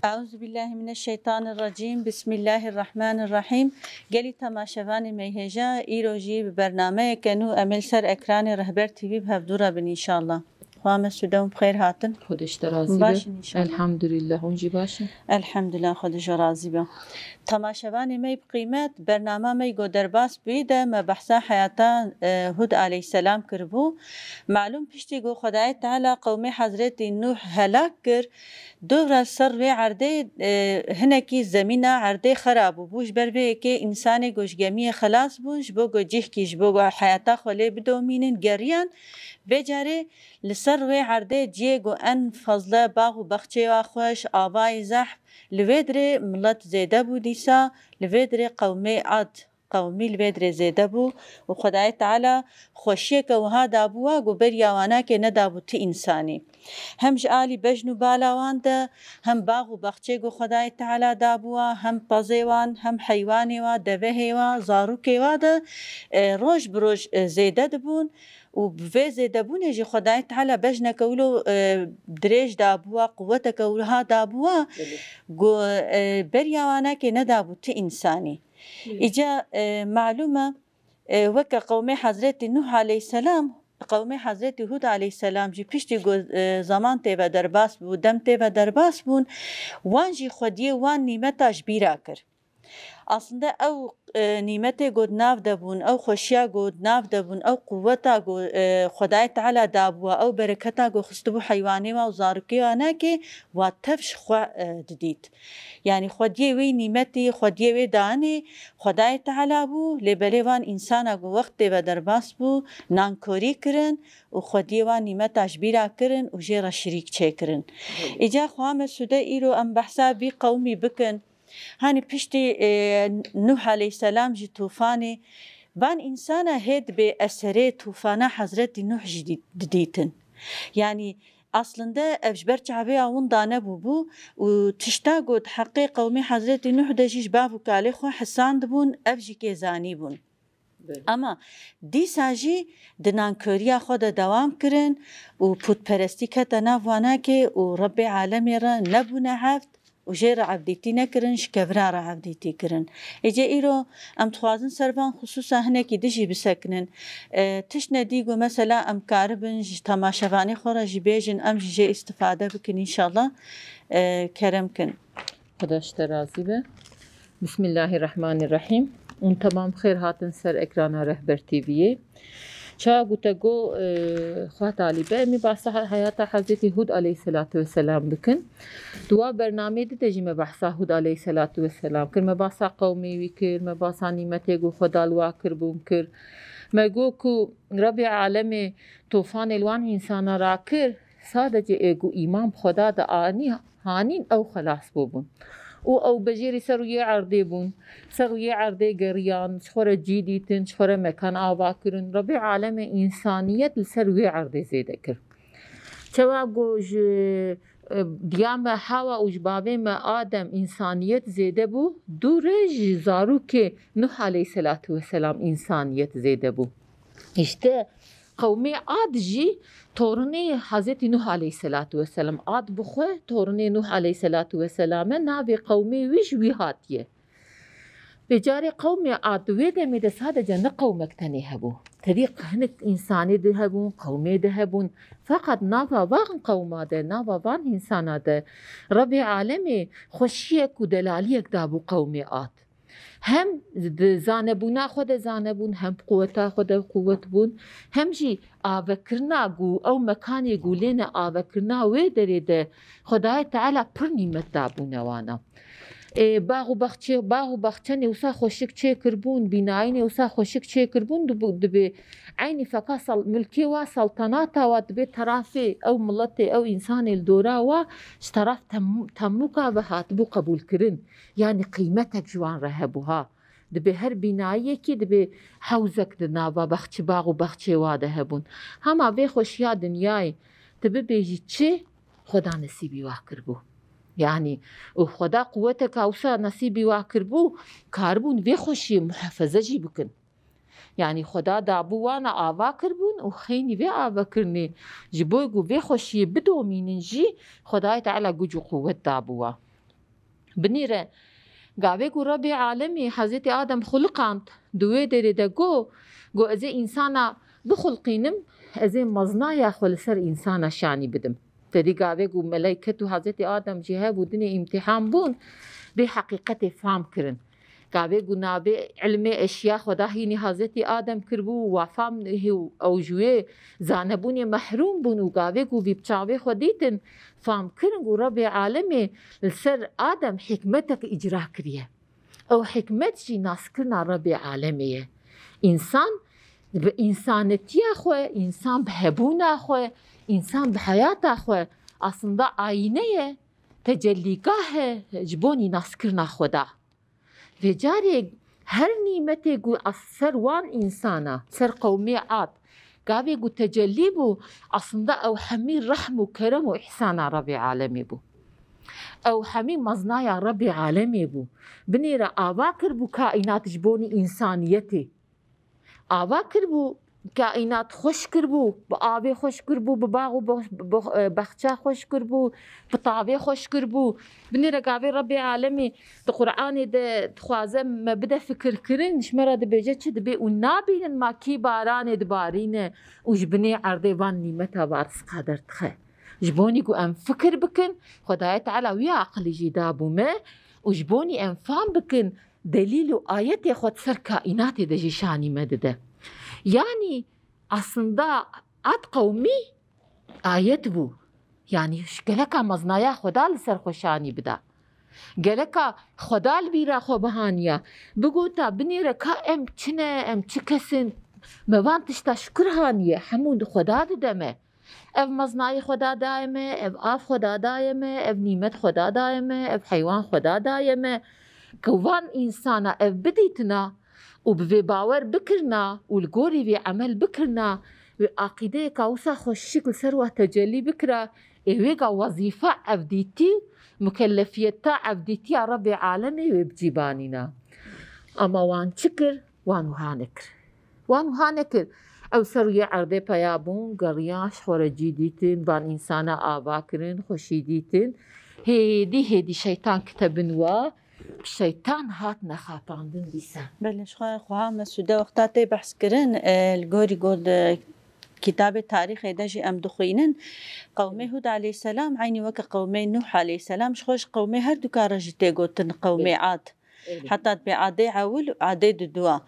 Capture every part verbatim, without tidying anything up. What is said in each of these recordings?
Eûzubîllahimineşşeytanirrecîm. Bismillahirrahmanirrahîm. Gelî temaşevanê me hêja, îro jî bi bernameyeke nû em ê li ser ekranê Rehber T V bi hevdû re bin înşallah. Xwa me Sude hûn bi xêr hatin. Xwedê ji te razî be. Baş in înşallah. Elhamdulillah, hûn jî baş in. Elhamdulillah, Xwedê ji razî be. Temaşevanê me bi qîmet, bernama me go derbas bûyî de me behsa heyata, e, Hûd aleyhisselam kiribû. Malûm piştî ku Xwedayê Teala qewmê Hezretî Nûh helak kir, dora li ser wê erdê, e, hinekî zemîna erdê xera bû. Bû ji ber vê yekê însanê ku ji gemiyê xelas bûn, ji bo ku cihkî, ji bo ku heyata xwe lê bidomînin, geriyan. Vê carê li ser wê erdê ciyê ku en fazle bax û baxçeya xweş, avayî zehf, li vê dirê milet zêde bû dîsa, li vê dirê qewmê Ad, qewmî li vê dirê zêde bû û Xwedayê Teala xweşiyeke wiha dabû wa ku beriya wanakê nedabû ti însanî. Hem ji alî bejn û bala wan de, hem bax û baxçê ku Xwedayê Teala dabû wa, hem pezê wan, hem heywanê wa, devehê wa, zarokê wa de, e, roj bi roj, e, zêde dibûn û bi vê zêdebûnê jî Xwedayê Teala bejneke wilo, e, dirêj dabû wa, quweteke wiha dabû wa, Belê. ku, e, beriya wanakê nedabû ti însanî. Belê. Îca, e, malûm e, e, weke qewmê Hezretî Nuh aleyhisselam, qewmê Hezretî Hûd aleyhisselam jî piştî ku, e, zeman tê ve derbas bû, dem tê ve derbas bûn, wan jî xwediyê wan nîmeta ji bîra kir. Aslında ew, e, nîmetê ku di nav de bûn, ew xweşiya ku di nav de bûn, ew quweta ku, e, Xwedayê Teala dabû wa, ew bereketa ku xistibû heywanê wa û zarokê wa nekê, wa tev ji xwe, e, didît. Yanî xwediyê wê nîmetî, xwediyê wê danê, Xwedayê Teala bû, lê belê van însana ku wext tê ve derbas bû, nankorî kirin û xwediyê wan nîmeta ji bîra kirin û jê re şirîk çêkirin. Belê. Îca xwe me Sude îro em behsa vî qewmî bikin. Hanî piştî, e, Nuh aleyhisselam jî tûfanê, van însana hê dibê eserê tûfana Hezretî Nuh jî dî-, didîtin. Yanî aslında ev ji ber çavêya winda nebûbû û tişta got heqê qewmê Hezretî Nuh de jî ji bav û kalê xwe hisandibûn, ev jî kê zanîbûn. Belê. Ama dîsa jî di nankoriya xwe de dewam kirin û pûtperestî kete nav wanakê û Rebbê alemê re nebûne heft û jê re evdîtî nekirin, ji kevira re evdîtî kirin. Êcê îro em dixwazin ser van xisûsa hinekî din jî bisekinin. E, tiştne dî ku mesela em karibin ji temaşevanê xwe re jî bêjin, em jî jê îstifade bikin înşallah. E, kerem kin. Xweda ji te razî be. Bismillahirrahmanirrahîm. Hûn temam xêr hatin ser ekrana Rehber T V'yê. Çawa ku te got, e, xwe talî be, em ê bahsa he-, heyata Hezretî Hûd aleyhisselatu vesselam bikin. Di wa bernameyê di de jî me bahsa Hûd aleyhisselatu vesselam kir. Me bahsa qewmê wî kir, me bahsa nîmetê ku Xweda li wa kirbûn kir. Me got ku Rebê alemê tofanê li wan însana rakir, sadece ê ku îman bi Xweda de anî, hanîn ew xelas bûbûn. Û ew bejêrî ser rûyê erdê bûn, ser rûyê erdê geriyan, ji xwe re cî dîtin, ji xwe re mekan ava kirin. Rebê alemê însaniyet li ser wê erdê zêde kir. Çawa ku ji, e, diya me Hawa û ji bavê me Adem însaniyet zêde bû, dû rê ji zarokê Nuh aleyhisselatu vesselam însaniyet zêde bû. Îşte qewmê Ad jî torunê Hezretî Nuh aleyhisselatu vesselam. Ad bi xwe torunê Nuh aleyhisselatu vesselam e, navê qewmê wî ji wî hatiye. Vê carê qewmê Ad wê demê de sadece ne qewmek tenê hebû. Tevî hinek însanê de hebûn, qewmê de hebûn. Feqet nava van qewma de, nava van însana de Rebê alemê xweşiyek û delaliyek dabû qewmê Ad. Hem di zanebûna xwe de zanebûn, hem quweta xwe de quwet bûn, hem jî avekirina ku ew mekanê ku lêne avekirina wê derê de Xwedayê Teala pir nîmet dabûne wana. Ê, bax û baxçe-, bax û baxçenê wisa xweşik çêkirbûn, bînayînê wisa xweşik çêkirbûn, dibû-, dibê eynî feka sal-, milkê wa, saltanata wa dibê terafê ew miletê, ew însanê li dora wa ji teraf Tem-, Temûka ve hatibû qebûlkirin. Yanî qîmetek ji wan re hebû ha. Dibê her bînayiyekî dibê hewzek di nava baxçe, bax û baxçê wa de hebûn. Hema vê xweşiya dinyayê tu bibêjî çi, Xweda nesîbî wa kiribû. Yanî û Xweda quweteka wisa nesîbî wa kiribû, karibûn vê xweşiyê muhefeze jî bikin. Yanî Xweda dabû wana ava kiribûn û xeynî vê avakirinê ji bo ku vê xweşiyê bidomînin jî Xwedayê Teala guc û quwet dabû wa. Binêre, gavê ku Rebê Alemê Hezretî Adem xuliqand, di wê derê de got, got, "Ez ê însana bixulqînim, ez ê meznaya xwe li ser însana şanî bidim." Tedî gavê ku meleyket û Hezretî Adem jî hebû dinê îmtîhan bûn, vê heqîqetê fam kirin. Gavê ku navê ilmê eşya xwe da hînî Hezretî Adem kiribû, wa fam hê-, ew ji wê zanebûnê mehrûm bûn û gavê ku vî bi çavê xwe dîtin, fam kirin ku Rebê Alemê li ser Adem hikmetek îcra kiriye. Ew hikmet jî naskirina Rebê Alemê ye. Însan bi însanetiya xwe, însan bi hebûna xwe, însan bi heyata xwe aslında ayîne ye, tecellîgah e ji bonî naskirina Xweda. Vê carê her nîmetê ku as-, ser wan însana, ser qewmê Ad, gavê ku tecellî bû, aslında ew hemî rehm û kerem û îhsana Rebê Alemê bû. Ew hemî meznaya Rebê Alemê bû. Binêre ava kiribû kaînat ji bonî însaniyetê. Ava kiribû, kaînat xweş kiribû, bi avê xweş kiribû, bi bax û box-, box-, e, bexça xweş kiribû, bi tavê xweş kiribû. Binêre gavê Rebê Alemê di Qur'anê de dixwaze me bide fikirkirin, ji me re dibêje çi dibê û nabînin ma kî baranê dibarîne û ji binê erdê van nîmeta va rizqa derdixe. Ji bonî ku em fikir bikin, Xwedayê Teala wî aqilî jî dabû me û ji bonî em fam bikin, delîl û ayetê xwe di ser kaînatê de jî şanî me dide. Yanî aslında Ad qewmî ayet bû. Yanî geleka meznaya Xweda li ser xwe şanî bida. Geleka Xweda li bîra xwe bihaniya. Bigota binêre ka em çi ne, em çi kes in. Me van tişta şikir haniye. Hemû di Xweda dide me. Ev meznayî Xweda daye me, ev av Xweda daye me, ev nîmet Xweda daye me, ev heywan Xweda daye me. Ku van însana ev bidîtina û bi vê bawer bikirina û li gorî vê emel bikirina, wê aqîdeyeka wisa xweşik li ser wa tecellî bikira, ê wê ga wezîfa evdîtî, mukellefiyeta evdîtiya Rebê Alemê wê bi cî banîna. Ama wan çi kir? Wan wiha nekir. Wan wiha nekir. Ew ser rûyê erdê peya bûn, geriyan, ji xwe re cî dîtin, van însana ava kirin, xweşî dîtin. Hêdî hêdî şeytan kite bin wa, şeytan hatine xapandin dîsa. Belê, ji xwe, xweha Mesûde wexta tê behs kirin, e, li gorî got, e, kitabê tarîxê de jî em dixwînin, qewmê Hûd aleyhisselam eynî weke qewmê Nûh aleyhisselam, ji xwe ji qewmê her duka re jî tê gotin qewmê Belê. Ad. Belê. Heta dibê adê ewil û adê didua.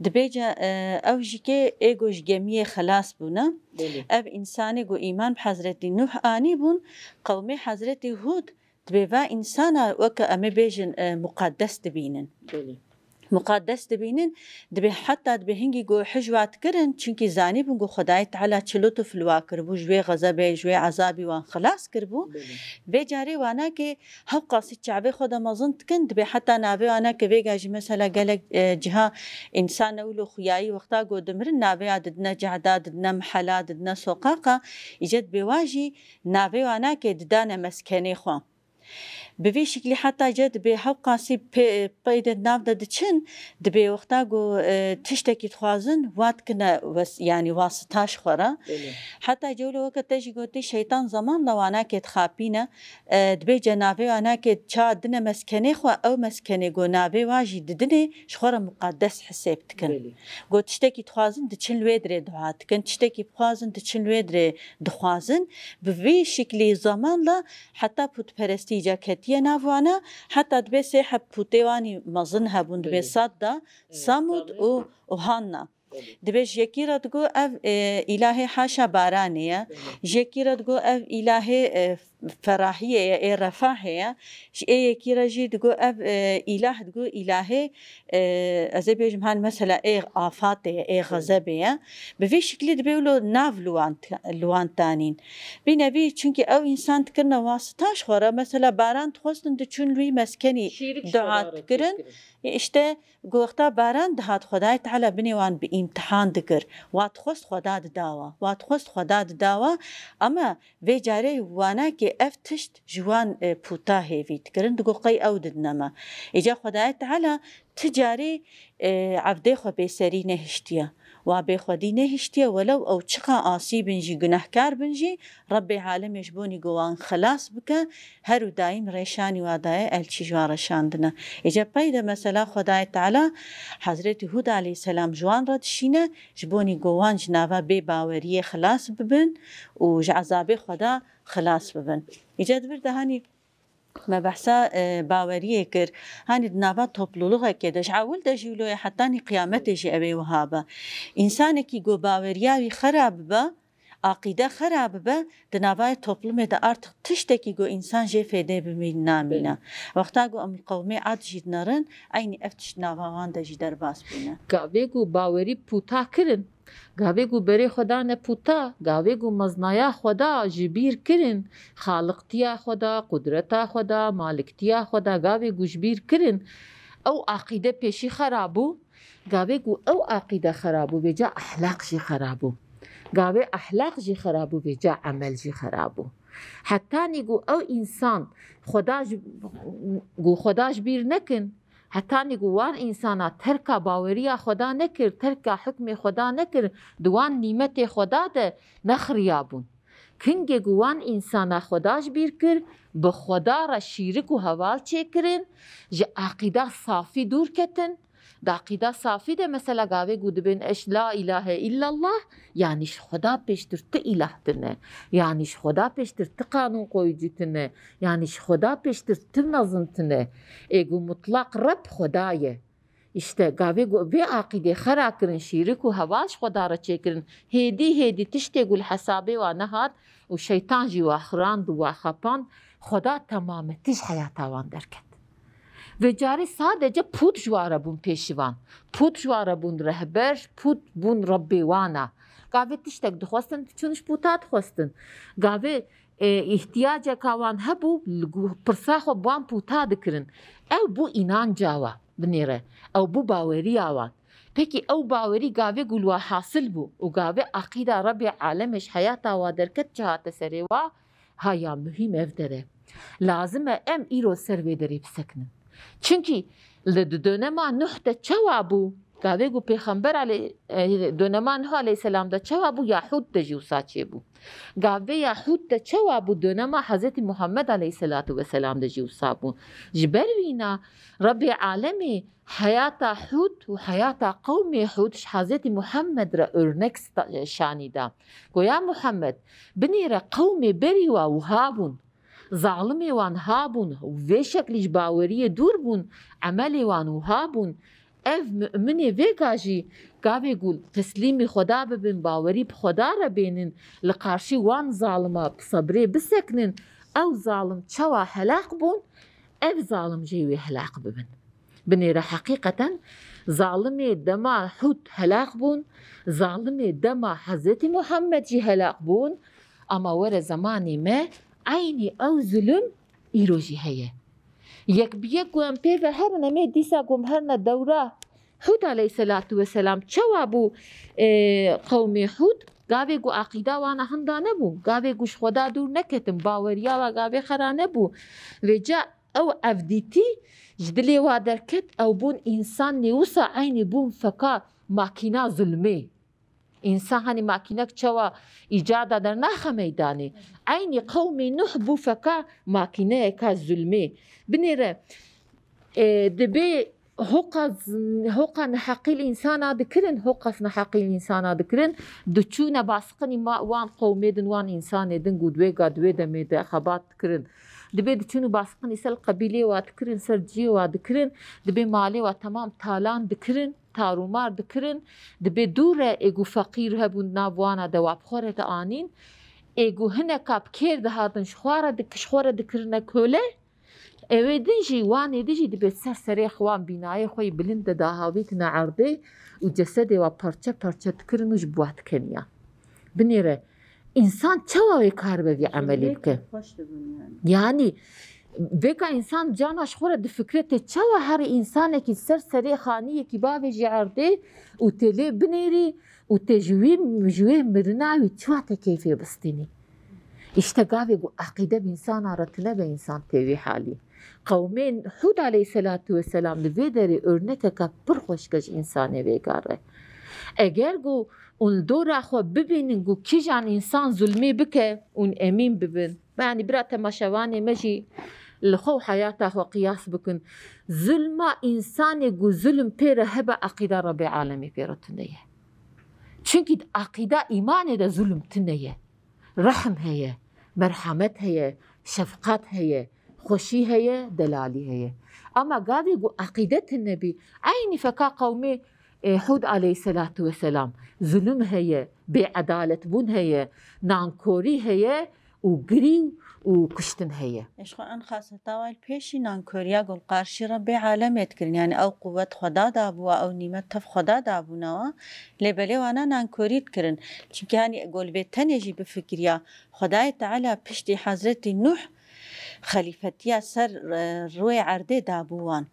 Dibêje, e, ew jî kê ê ku ji gemiyê xilas bûne. Belê. Ev însanê ku îman bi Hezretî Nûh anî bûn, qewmê Hezretî Hûd dibê va însana weke em ê bêjin, e, muqaddes dibînin. Belê. Muqaddes dibînin, dibê heta dibê hingî ku hicwa dikirin, çunkî zanîbûn ku Xwedayê Teala çi lutuf li wa kiribû, ji wê xezebê, ji wê ezabî wan xilas kiribû. Belê. Vê carê wana kê hewqasî çavê xwe de mezin dikin, dibê heta navê wana ke vêga jî mesela gelek, e, ciha însan ewil û xuyayî wexta ku dimirin navê ya didine cehda, didine mihela, didine soqaqa, îce dibê wa jî navê wana kê didane meskenê xwe. Bi vî şiklî heta ce dibê hewqasî pê-, pey de nav de diçin, dibê wexta ku, e, tiştekî dixwazin, wa dikine wes-, yanî wasita ji xwe re. Belê. Heta cewle weke te jî gotî, şeytan zemanla wana kê dixapîne, e, dibê cenavê wana kê ça dine meskenê xwe, ew meskenê ku navê wa jî didinê, ji xwe re muqaddes hisêb dikin. Belê. Ku tiştekî dixwazin, diçin li wê dirê dua dikin, tiştekî bixwazin, diçin li wê dirê dixwazin. Bi vî şiklî zemanla heta pûtperestî îca ketiye nav wana, heta dibê sê heb pûtê wanî mezin hebûn, dibê Belê. Sad da, Belê, Samûd Samûd. Û, û Hanna. Belê. Dibê ji yekî re digo ev, e, îlahê haşa baranê ye. Belê. Ji yekî re digo ev îlahê, e, ferahiyê ye, ê refahê ye. Ji ê yekî re jî digo ev, e, îlah digo îlahê, e, ez ê bêjim han mesela ê afatê ye, ê Belê. Xezebê ye. Bi vî şiklî dibê wilo nav li wan t-, li wan tanîn. Bîne vî, çunkî ew însan dikirine wasita ji xwe re, mesela baran dixwestin diçûn li wî meskenî Şîrik dua şerara dikirin. Çêkirin. Îşte, ku wexta baran dihat, Xwedayê Teala binê wan bi îmtihan dikir. Wa dixwest Xweda didawa. Wa dixwest Xweda didawa. Ama vê carê wana kê ev tişt ji wan, e, pûta hêvî dikirin, digo qey ew didine me. Îca Xwedayê Teala ti carî, e, evdê xwe bêserî nehiştiye. Wa bêxwedî nehiştiye, welew ew çiqa asî bin jî, gunehkar bin jî, Rebbê Alemê ji bonî ku wan xilas bike, her û daîm rêşanî wa daye, elçî ji wan re şandine. Îca pey de mesela Xwedayê Teala Hezretî Hûd aleyhisselam ji wan re dişîne, ji bonî ku wan ji nava bêbaweriyê xilas bibin û ji ezabê Xweda xilas bibin. Îca di vir de hanî me behsa, e, baweriyê kir. Hanî di nava toplulûxekê de, ji ewil de jî wilo ye, hetanî qiyametê jî ew ê wiha be. Însanekî ku baweriya wî xera bibe, aqîde xera bibe, di navayê toplumê de artık tiştekî ku însan jê fêdê bimîn namîne. Wexta ku em li qewmê Ad jî dinerin, eynî ev tişt nava wan de jî derbas bûne. Gavê ku bawerî puta kirin, gavê ku berê xwe dane puta, gavê ku meznaya Xweda ji bîr kirin, xaliqtiya Xweda, qudreta Xweda, maliktiya Xweda, gavê ku ji bîr kirin, ew aqîde pêşî xera bû. Gavê ku ew aqîde xera bû, vêca ehlaq jî xera bû. Gavê ehlaq jî xera bû, vêca emel jî xera bû. Hetanî ku ew însan Xweda ji, ku Xweda ji bîr nekin, hetanî ku wan însana terka baweriya Xweda nekir, terka hukmê Xweda nekir, di wan nîmetê Xweda de nexiriyabûn. Kingê ku wan însana Xweda ji bîr kir, bi Xweda re şîrik û heval çêkirin, ji aqîda safî dûr ketin. Di aqîda safî de mesela gavê ku dibên eş la îlahe îllallah, yanî ji Xweda pêştir ti îlah tine, yanî ji Xweda pêştir ti qanûn qoyicî tine, yanî ji Xweda pêştir ti mezin tine. Ê ku mutlaq Reb Xweda ye. Îşte gavê ku vê aqîdê xera kirin, şîrik û heval ji Xweda re çêkirin, hêdî hêdî tiştê ku li hesabê wan nehat û şeytan jî wa xirand û wa xapand, Xweda temametî ji heyata wan derket. Vê carî sadece pût ji wa re bûn pêşivan, pût ji wa re bûn rehber, pût bûn Rebbê wan a. Gavê tiştek dixwestin, diçûn ji pûta dixwestin. Gavê, e, îhtiyaceka wan hebû, li gu-, pirsa xwe bi wan pûta dikirin. Ew bû înanca wa, binêre. Ew bû baweriya wan. Pekî ew bawerî gavê ku li wa hasil bû û gavê aqîda Rebbê Alemê ji heyata wa derket, çi hate serê wa? Ha ya muhîm ev der e. Lazim e em îro ser vê derê bisekinin. Çimkî li di dönema Nuh de çawa bû? Gavê ku Pêxember alê-, e, dönema Nuh aleyhisselam de çawa bû, ya Hûd de jî wisa çêbû. Gavê ya Hûd de çawa bû, dönema Hezretî Muhammed aleyhisselatu vesselam de jî wisa bû. Ji ber wîna Rebbê Alemê heyata Hûd û heyata qewmê Hûd ji Hezretî Muhammed re örnek sta-, şanî da. Go ya Muhammed, binêre qewmê berî wa wiha bûn. Zalimê wan ha bûn û vê şeklî ji baweriyê dûr bûn, emelê wan wiha bûn. Ev mu'minê vêga jî gavê ku teslîmî Xweda bibin, bawerî bi Xweda re bênin, li qarşî wan zalima bi sebrê bisekinin, ew zalim çawa helaq bûn, ev zalim jê wê helaq bibin. Binêre heqîqeten zalimê dema Hûd helaq bûn, zalimê dema Hezretî Muhammed jî helaq bûn, ama were zemanê me eynî ew zulm îro jî heye. Yek bi yek ku em pê ve herin, em ê dîsa ku em herine dewra Hûd aleyhisselatu vesselam çawa bû, e, qewmê Hûd? Gavê ku aqîda wana hinda nebû, gavê ku ji Xweda dûr neketin, baweriya wa gavê xera nebû. Vêca ew evdîtî ji dilê wa derket, ew bûn însan nêwisa eynî bûn feka makîna zulmê. Însan hanî makînek çawa îcada dernaxe meydanê. Eynî qewmê Nuh bû feka makîneyeka zulmê. Binêre, e, dibê hoqa z-, hoqa neheqî li însana dikirin, hoqas neheqî li însana dikirin, diçûne basiqinî ma-, wan qewmê din, wan însanê din ku di wê ga, di wê demê de xebat dikirin. Dibê diçûn û basiqinî ser qebîlê wa dikirin, ser ciyê wa dikirin, dibê malê wa temam talan dikirin, tarûmar dikirin, dibê dûre ê ku feqîr hebûn nav wana de wa bi xwe re dianîn, ê ku hineka bi kêr dihatin ji xwe re dik-, ji xwe re dikirine kole, ewê din jî, wanê din jî dibê ser serê xwe wan bînayê xwe yê bilind de dahavîtine erdê û cesedê wa parçe parçe dikirin û ji bi wa dikeniyan. Binêre, însan çawa wê karibe vî emelî bike? Xweş dibûn yani. Yanî, vêka însan cana ji xwe re difikire, tê çawa herî însanekî ser serê xaniyekî bavêjî erdê û tê lê binêrî û tê ji wî, ji wê mirina wî çawa tê keyfê bistînî? Îşte gavê ku eqîde bi însana re tune be, însan tê wî halî. Qewmên Hûd aleyhisselatu vesselam li vê derê örnekeke pir xweşke ji însanê vêga re. Eger ku hûn li dora xwe bibînin ku kîjan însan zulmê bike, hûn emîn bibin. Yanî bira temaşevanê me jî li xwe û heyata xwe qiyas bikin. Zulma însanê ku zulm pê re hebe, eqîda Rebê Alemê pê re tune ye. Çimkî di eqîda îmanê de zulm tune ye. Rehm heye, merhamet heye, şefqat heye, xweşî heye, delalî heye. Ama gavê ku eqîde tune bî, eynî feka qewmê, e, Hûd aleyhisselatu vesselam, zulm heye, bêedaletbûn heye, nankorî heye û girî û kuştin heye. Ji xwe en xaseta wayl pêşî nankoriya gol qarşî Rebbê alemê dikirin. Yani ew quwet Xweda dabûwa, ew nîmet tev Xweda dabûnawa. Lê belê wana nankorî dikirin. Çimkî hani gol bê tenê jî bifikiriya, Xwedayê Teala piştî Hezretî Nuh xelîfetiya ser, e, rûyê erdê dabû wan.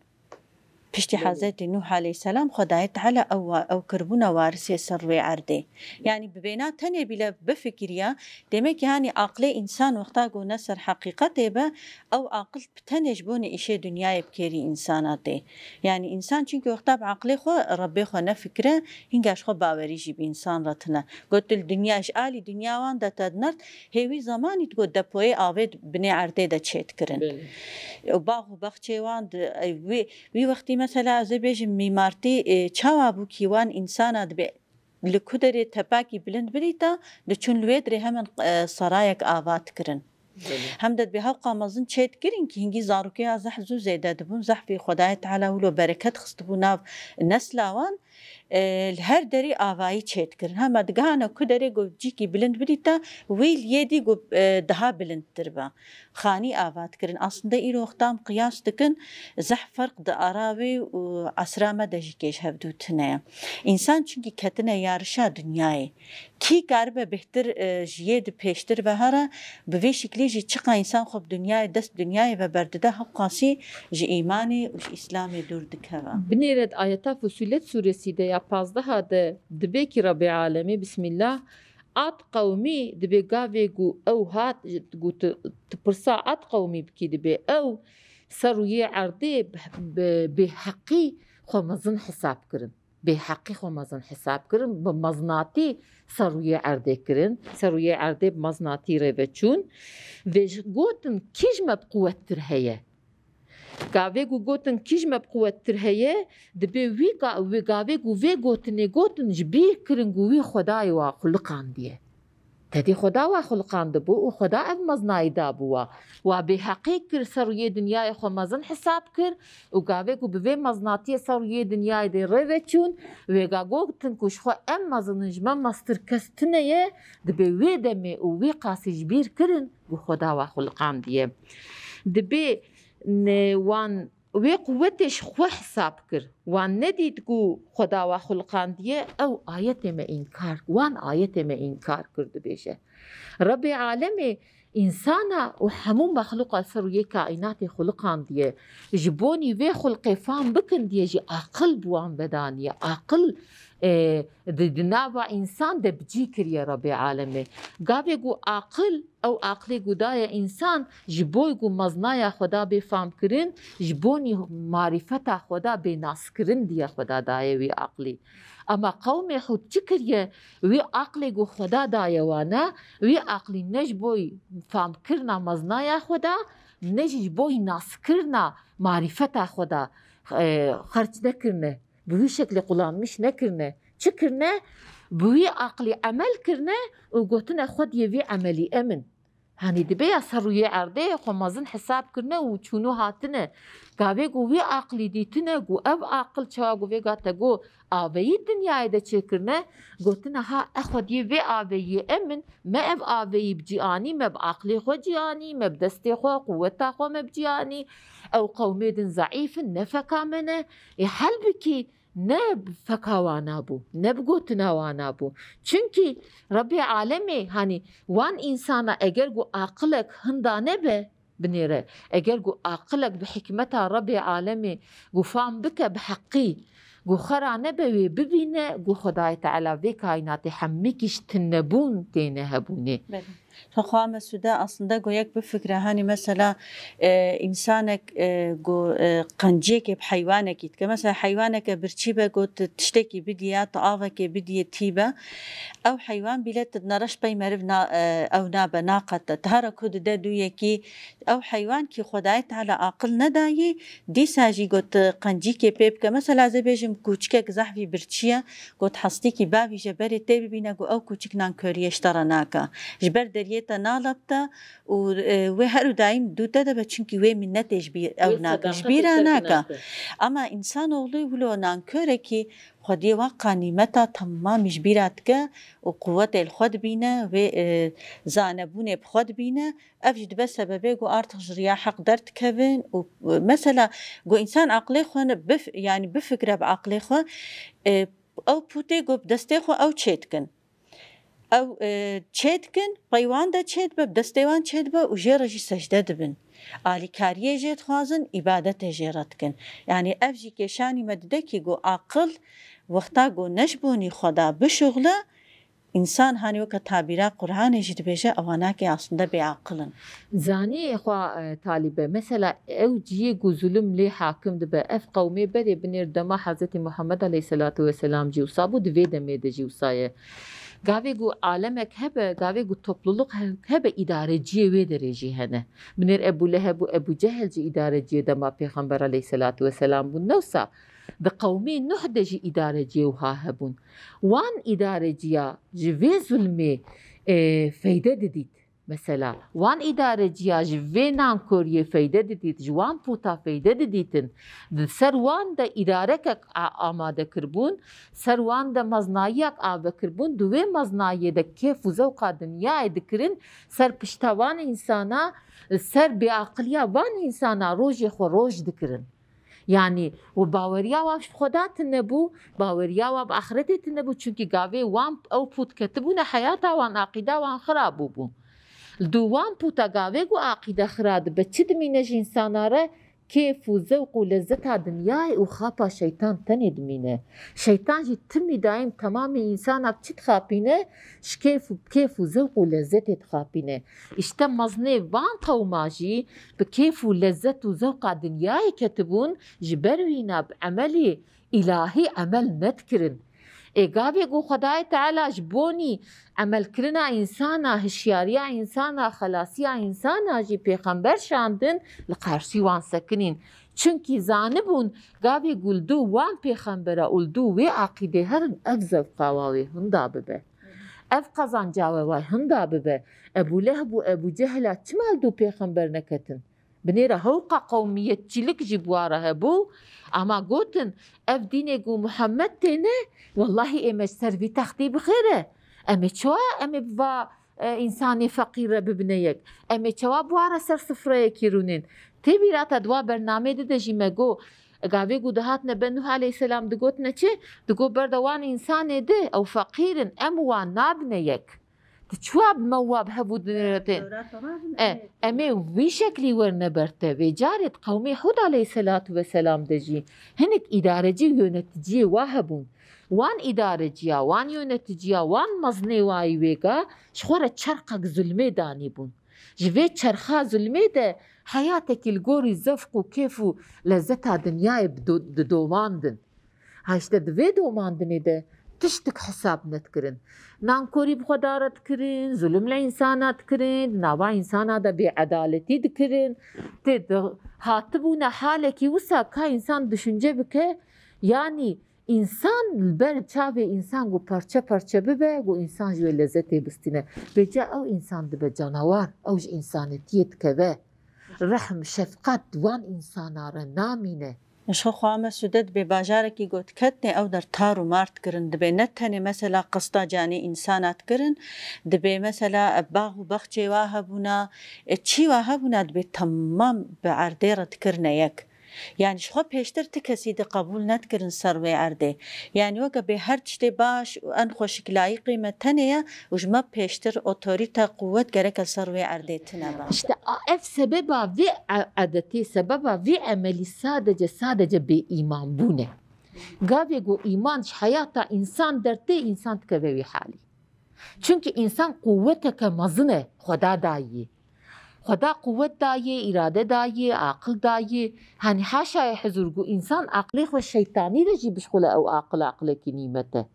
Piştî Belê. Hezretî Nuh aleyhisselam Xwedayê Teala ew wa-, ew kiribûna warisê ser rûyê erdê. Yani bi bêna tenê bîle bifikiriya, demek ki hani aqlê însan wexta ku ne ser heqîqetê be, ew aqil bi tenê ji bo nê îşê dinyayê bi kêrî însana tê. Yani însan çimkî wexta bi aqlê xwe, Rebbê xwe nefikire, hînga ji xwe bawerî jî bi însan re tine. Got, tu li dinya, ji alî dinya wan de te dinert, hê wî zemanî digot depoyê avê di binê erdê de çêdikirin. Belê. Û bax û baxçê wan di, wî, wî wextî mesela ez ê bêjim mîmartî, e, çawa bû kî wan însana dibê li ku derê tepakî bilind bidîta, diçûn li wê dirê hemen, e, serayek ava dikirin. Belê. Hem de dibê hewqa mezin çê dikirin ki hingî zarokê ya zehf zû zêde dibûn, zehfî Xwedayê Teala wilo bereket xistibû nav nesla wan, e, li her derî avayî çê dikirin. Hema digihane ku derê ku cîkî bilind bidîta, wî li yê dî ku, e, daha bilindtir be. Xanî ava dikirin. Aslında îro wexta em qiyas dikin, zehf ferq di ara wê û esra me de jî kê ji hevdû tune ye. Însan çimkî ketine yarişa dinyayê. Kî karibe bêhtir, e, ji yê di pêştir ve here, bi vê şiklî jî çiqa însan xwe bi dinyayê, dest bi dinyayê ve berdide, hewqasî ji îmanê û ji îslamê dûr dikeve. Binêre di ayeta Fusilet sûresî de ya pazdeha de dibê kî Rebê Alemê, Bismillah, Ad qewmî dibê gavê ku ew hat, ku tu, tu pirsa Ad qewmî bikî, dibê ew ser rûyê erdê bi, bi, bêheqî xwe mezin hesab kirin. Bêheqî xwe mezin hesab kirin, bi mezinatî ser rûyê erdê kirin, ser rûyê erdê bi mezinatî rê ve çûn. Vê ji gotin, kî ji me bi quwettir heye? Gavê ku gotin, kî ji me bi quwettir heye, dibê wî ga-, wê gavê ku vê gotinê gotin, ji bîr kirin ku wî Xwedayê wa xuliqandiye. Tedî Xweda wa xuliqandibû û Xweda ev mezinayî dabû wa. Wa bêheqî kir, ser rûyê dinyayê xwe mezin hesab kir û gavê ku bi vê mezinatiyê ser rûyê dinyayê dê rê ve çûn, wê ga gotin ku ji xwe em mezin in, ji me mestir kes tune ye, dibê wê demê û wê qasî ji bîr kirin ku Xweda wa xuliqandiye. Dibê ne wan wê quwetê ji xwe hesab kir. Wan nedît ku Xweda wa xuliqandiye, ew ayetê me înkar, wan ayetê me înkar kir, dibêje. Rebê alemê însana û hemû mexluqa ser rûyê kaînatê xuliqandiye. Ji bonî vê xulqê fam bikin diye jî aqil bi wan vedaniye. Aqil, e, di, di nava însan de bi cî kiriye Rebê alemê. Gavê ku aqil Ew aqlê ku daye însan, ji bo ku meznaya Xweda bê famkirin, ji bonî marîfeta Xweda bê naskirin diye Xweda daye wî aqlî. Ema qewmê Hûd çi kiriye? Wî aqlê ku Xweda daye wana, wî aqlî ne ji bo famkirina meznaya Xweda, ne jî ji bo naskirina marîfeta Xweda, e, xerc nekirine. Bi wî şeklê qulanmiş nekirine. Çi kirine? Bi wî aqlî emel kirine û gotine, Xwediyê vî emelî em in. Hanî dibe ya ser rûyê erdê xwe mezin hesab kirine û çûn û hatine. Gavê ku wî aqlî dîtine ku ev aqil çawa ku vêga te got aveyî dinyayê de çêkirine, gotine, ha, e Xwediyê vê aveyiyê em in, me ev aveyî bi cî anî, me bi aqlê xwe cî anî, me bi destê xwe, quweta xwe me bi cî anî. Ew qewmê din zeîf in, ne feka me ne. Ê, helbikî ne bi feka wana bû, ne bi gotina wana bû. Çimkî Rebbê alemê, hanî wan însana eger ku aqilek hinda nebe, binêre, eger ku aqilek bi hikmeta Rebbê alemê ku fam bike bi heqî, ku xera nebe wê bibîne, ku Xwedayê Teala vê kaînatê hemikî ji tinebûn têne hebûnê. Belê. Xwe Mesûde, aslında go yek bifikre, hani mesela, e, insanek, e, go, e, qenciyekê bi heywanekî dike. Mesela heywaneke birçî be, go tu tiştekî bidî ya, tu avekê bidî tî be. Ew heywan bîle tu dine reş pey meriv na, e, ew nabe, naqete. Ti hera ku dide dû yekî, ew heywan kî Xwedayê Teala aqil nedayî, dîsa jî go tu qencîkê pê bike. Mesela ez ê bêjim kûçikek zehfî birçî ye, go tu hestîkî bavîje berê tê bibîne, go ew kûçik nankoriyê ji te re nake. Ji ber deriyê te nalebte û, e, wê her û daîm dû te de be, çimkî wê minnetê ji bîr ew nake, ji bîra nake. Ama însanoğlu wilo nankorekî Xwediyê wa qanîmeta temamî ji bîra dike û quwetê li xwe dibîne, wê, e, zanebûnê bi xwe dibîne. Ev jî dibe sebebê ku artık ji riya heq derdikevin û, e, mesela ku însan aqilê xwe ne bif-, yanî bifikre bi aqilê xwe, e, ew pûtê ku bi destê xwe ew çêdikin. Ew, e, çêdikin, pey wan de çêdibe, bi destê wan çêdibe û jê re jî secde dibin. Alîkariyê jê dixwazin, îbadetê jê re dikin. Yanî ev jî kêşanî me dide kî ku aqil wexta ku ne ji bonî xwe da bişuxle, Însan hanî weke tabîra Qur'anê jî dibêje, ewanakê aslında bêaqil in. Zanî xwe, e, talîbe. Mesela ew ciyê ku zulum lê hakim dibe, ev qewmê berê binêr dema Hezretî Muhammed aleyhisselatu vesselam jî wisa bû, di vê demê de jî wisa ye. Gavê ku alemek hebe, gavê ku topluluk he-, hebe, îdareciyê wê derê jî hene. Binêr Ebu Leheb û Ebu Cehil jî îdareciyê dema Pêxember aleyhisselatu vesselam bûn. Ne wisa di qewmê Nuh de jî îdareciyê wiha hebûn. Wan îdareciya ji vê zulmê, e, feyde didît. Mesela, wan îdareciya ji vê nankoriyê feyde didît, ji wan pûta feyde didîtin. Di ser wan de îdarekek a-, amade kiribûn, ser wan de meznayiyek ave kiribûn, di wê meznayiyê de kêf û zewqa dinyayê dikirin, ser pişta wan însana, ser bêaqiliya van însana rojê xwe roj dikirin. Yanî, û baweriya wa ji Xweda tune bû, baweriya wa bi axretê tune bû, çunkî gavê wan ew pût ketibûne heyata wan, aqîda wan xira bûbû. Li dû wan pûta gavê ku aqîde xira dibe, çi dimîne ji însana re? Kêf û zewq û lezzeta dinyayê û xapa şeytan tenê dimîne. Şeytan jî timî daîm temamê însana bi çi dixapîne? Ji kêf û, kêf û zewq û lezzetê dixapîne. Îşte mezinê van qewma jî bi kêf û lezzet û zewqa dinyayê ketibûn, ji ber wîna bi emelê îlahî emel nedikirin. Ê gavê ku Xwedayê Teala ji bonî emelkirina însana, hişyariya însana, xelasiya însana jî pêxember şandin, li qarşî wan sekinîn. Çunkî zanibûn, gavê ku li dû wan pêxembera û li dû wê aqîdê herin, ev zevqa wa wê hinda bibe. Ev qezanca we wa hinda bibe. Ebû Leheb û Ebû Cehla çima li dû pêxember neketin? Binêre hewqa qewmiyetçilik jî bi wa re hebû, ama gotin, ev dînê ku Muhammed têne, wellahî ê me ji ser vî textî bi xêr e. Em ê çawa, em ê bi va, e, însanê feqîr re bibine yek? Em ê çawa bi wa re ser sifreyekî rûnên? Tê bîra te di wa bernamê de de jî me got, gavê ku dihatine be Nuh aleyhisselam digotine çi? Digot, berda wan însanê de, ew feqîr in, em û wan nabine yek. Tu çawa bi me û wa bi hev û dinêre tên? E, em ê wî şeklî werine ber te. Vê carê di qewmê Hûd aleyhisselatu vesselam de jî hinek îdarecî û yöneticiyê wa hebûn. Wan îdareciya, wan yöneticiya, wan mezinê wayî wêga ji xwe re çerxek zulmê danîbûn. Ji vê çerxa zulmê de heyatekî li gorî zevq û kêf û lezzeta dinyayê bi do-, didomandin. Ha, işte di vê domandinê de tiştik hesab nedikirin. Nankorî bi xwe dare dikirin, zulum li însana dikirin, di nava însana de bêedaletî dikirin. Tê di, hatibûne halekî wisa ka însan düşünce bike, yanî însan li ber çavê însan ku parçe parçe bibe, ku însan ji wê lezzetê bistîne. Vêca ew însan dibe canawar, ew ji însanetiyê dikeve. Rehm, şefqet wan însana re namîne. Ji xwe xwe Mesûde dibê bajarekî ku diketnê ew der tar û mar dikirin. Dibê ne tenê mesela qista canê însana dikirin, dibê mesela bax û bexçê wa hebûna, e, çî wa hebûna dibê temam bi erdê re dikirine yek. Yanî ji xwe pêştir ti kesî di qebûl nedikirin ser wê erdê. Yanî weke bê her tiştê baş û en xweşik layîqî me tenê ye û ji me pêştir otorîte, quwet gereke ser wê erdê tune be. İşte a-, ev sebeba vê e-, edetê, sebeba vê emelî sadece, sadece bêîman bûn e. Gavê ku îman ji heyata însan dertê, însan dikeve wî halî. Çunkî însan quweteke mezin e Xweda dayî. Xweda quwet dayê, îrade dayê, aqil dayê. Hanî haşayê hizûr ku însan aqilê xwe şeytanî re jî bişxule ew aqil aqilekî nîmet e.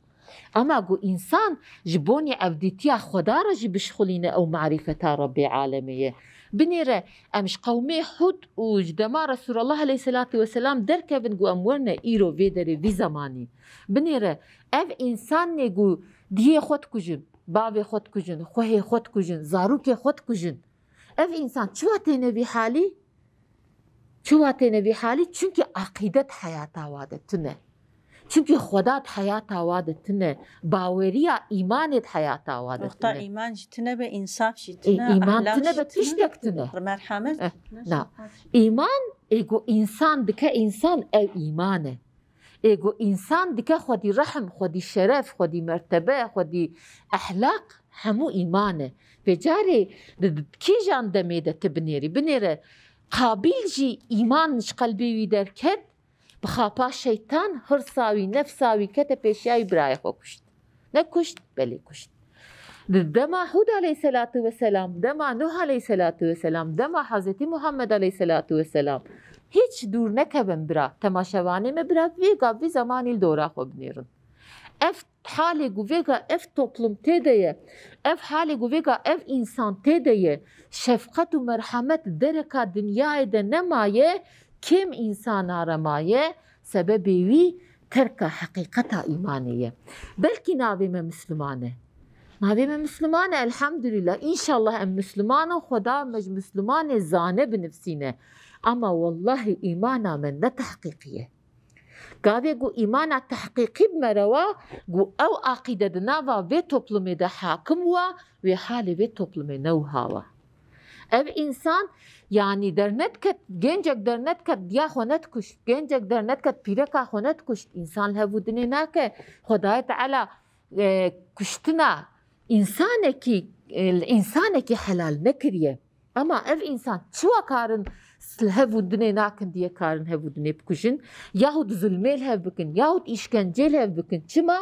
Ema ku însan ji bonî evdîtiya Xweda re jî bişxulîne ew marîfeta Rebbê alemê ye. Binêre em ji qewmê Hud û ji dema Resulallah aleyhisselatu vesselam derkevin ku em werine îro vê derê vî zemanî. Binêre ev însanê ku diyê xwe dikujin, bavê xwe dikujin, xwehê xwe dikujin, zarokê xwe dikujin. Ev însan çiwa têne vî halî? Çiwa têne vî halî? Çunkî aqîdet heyata wa de tune. Çunkî Xweda di heyata wa de tune. Baweriya îmanê di heyata wa de Wexta tune. Îman jî tune be, însaf jî E, tune, îman ahlak tune jî be, tiştek tune. Merhamet. Eh, na. Îman, ê ku însan dike însan, ev îman e. Ê ku însan dike xwedî rehm, xwedî şeref, xwedî mertebe, xwedî ehlaq, hemû îman e. Vê carê di, di kîjan demê de tu binêrî? Binêre Qabîl jî îman ji qelbê wî derket, bi xapa şeytan, hirsa wî, nefsa wî kete pêşiya wî, birayê xwe kuşt. Ne kuşt, belê kuşt. Di dema Hûd aleyhisselatu vesselam, dema Nuh aleyhisselatu vesselam, dema Hezretî Muhammed aleyhisselatu vesselam. Hiç dûr nekevin bira, temaşevanê me bira, vê gav, vî zemanî li dora xwe binêrin. Ev halê ku vêga ev toplum tê de ye, ev halê ku vêga ev însan tê de ye, şefqet û merhamet dereka dinyayê de nemaye, kêm însana re maye, sebebê wî terka heqîqeta îmanê ye. Belkî navê me Misliman e. Navê me Misliman e, elhamdülillah. Înşallah em Misliman in, Xweda me ji Mislimanê zane binivsîne. Ama wellahî îmana me ne tehqîqî ye. Gavê ku îmana tehqîqî bi me re wa, ku ew aqîde di nava vê toplumê de hakim wa, wê halê vê toplumê ne wiha wa. Ev însan, yanî dernediket, gencek dernediket diya xwe nedikuşt, gencek dernediket pîreka xwe nedikuşt, însan li hev û dinê nake. Xwedayê Teala, e, kuştina însanekî, e, li însanekî helal nekiriye. Ema ev însan çiwa karin s-, li hev û dinê nakin diye karin hev û dinê bikujin, yahut zulmê li hev bikin, yahut îşkencê li hev bikin. Çima?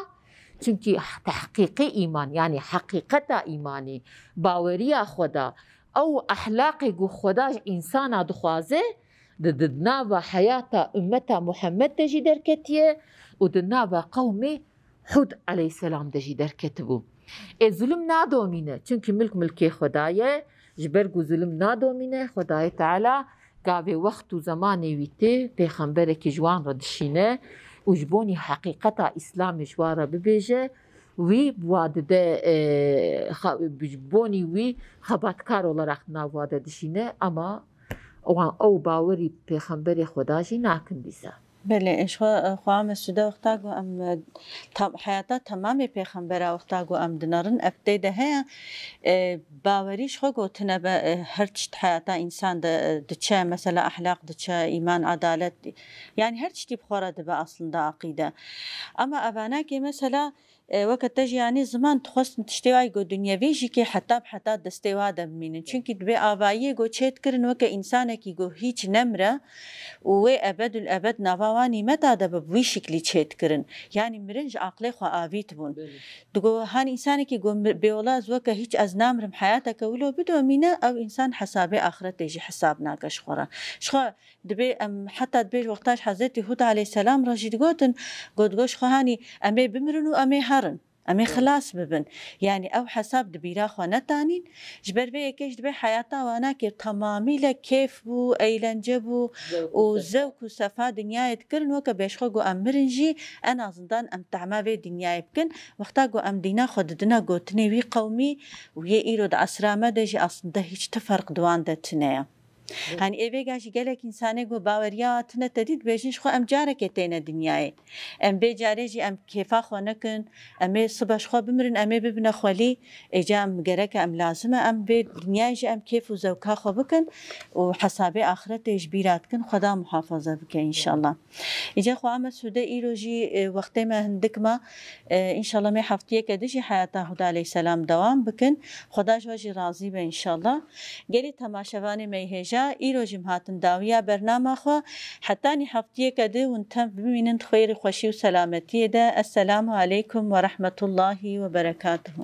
Çunkî tehqîqê îman, yanî heqîqeta îmanî, baweriya Xweda, ew ehlaqê ku Xweda ji însana dixwaze, di, di nava heyata ummeta Muhammed de jî derketiye û di nava qewmê Hûd aleyhisselam de jî derketibû. Ê zulm nadomîne, çunkî milk milkê Xweda ye, ji ber ku zulm nadomîne, Xwedayê Teala gavê wext û zemanê wî tê, pêxemberekî ji wan re dişîne û ji bonî heqîqeta Îslamê ji wan re bibêje, wî bi wa dide, e, xa-, ji bonî wî xebatkar olarak di nav wa de dişîne, ama wan ew bawerî pêxemberê Xweda jî nakin dîsa. Belê, ji xwe, xwe Mesûde wexta ku em, e, tam, heyata temamê pêxembera wexta ku em dinerin, ev tê de heye, e, bawerî ji xwe gotine be, e, her tişt heyata însan de, e, diçe, mesela ehlaq diçe, îman, adalet, yanî her tiştî bi xwe re dibe aslında aqîde. Ama evanakê mesela, e, weke te jî yanî ziman dixwestin tiştê wayî ku dinyevî jî kê heta bi heta destê wa de bimînin. Çunkî dibê avayiyê ku çêdikirin weke însanekî ku hîç nemre û wê ebedul ebed nava wa nîmeta de bi wî şiklî çêdikirin. Yanî mirin ji aqlê xwe avît bûn. Belê. Digo han însanekî ku mi-, bêwela ez weke hîç ez namrim heyateke wilo bidomîne, ew însan hesabê axretê jî hesab nake ji xwe re. Ji xwe Dibê em heta dibê ji wexta ji Hezretî Hûd aleyhisselam re jî digotin, got, got, ji xwe hanî em ê bimirin û em ê herin. Em ê xilas bibin. Yanî ew hesab di bîra xwe netanîn. Ji ber vê yekê jî dibê heyata wana kê temamî le kêf bû, eğlence bû û zewk û sefa dinyayê dikirin weke bê ji xwe got em mirin jî en azından em tehma vê dinyayê bikin. Wexta got em dîna xwe didine gotinê wî qewmî û yê îro di esra me de jî aslında hîç ti ferq di wan de tune ye. Hanî ê vêga jî gelek însanê ku baweriya tune te dî dibêjin, ji xwe em carekê têne dinyayê. Em vê carê jî em kêfa xwe nekin, em ê sibe ji xwe bimirin, em ê bibine xwelî. Êca em gereke em lazim e, em vê dinyayê jî em kêf û zewka xwe bikin û hesabê axretê ji bîra dikin. Xweda muhafaza bike înşallah. Îca xwe Mesûde îro jî, e, wextê me hindik ma. E, înşallah mê heftiyeke di jî heyata Hûd aleyhisselam dewam bikin. Xweda ji we jî razî be înşallah. Gelî temaşevanê me yê hêja, îro jî em hatin dawiya bernama xwe. Hetanî heftiyeke di hûn tev bimînin di xêr û xweşî û selametiyê de. Esselamu aleykum ve rahmetullahi ve berekatuhu.